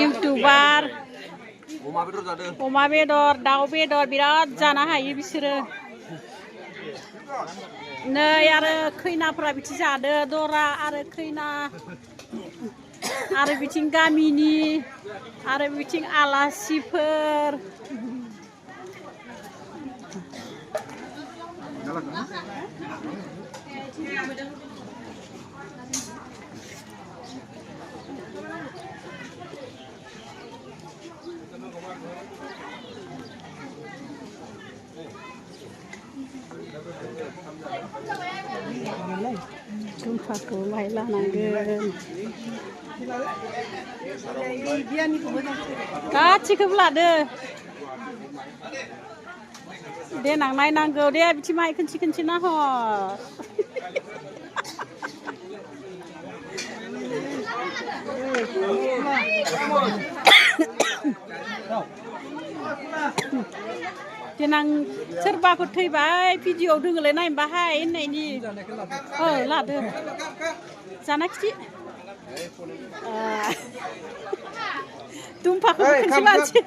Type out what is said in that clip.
YouTuber अमा बेदर दाउ बेदर बिराद जानो हायो बिसोरो नै आरो खैनाफोरा बिदि जादो दरा आरो खैना आरो बिथिं गामिनि आरो बिथिं आलासिफोर जुमफाखौ लाय लानांगोन गासिखौबो लादो देनां नायनांगौ दे बिदि माइ खोनसे नाहर देनां सोरबाफोर थैबाय भिडिअ'आव दोङोलाय नायनोबाहाय होननायनि लादो जाना खिथि दुमफाखौ खोनसे लानोसै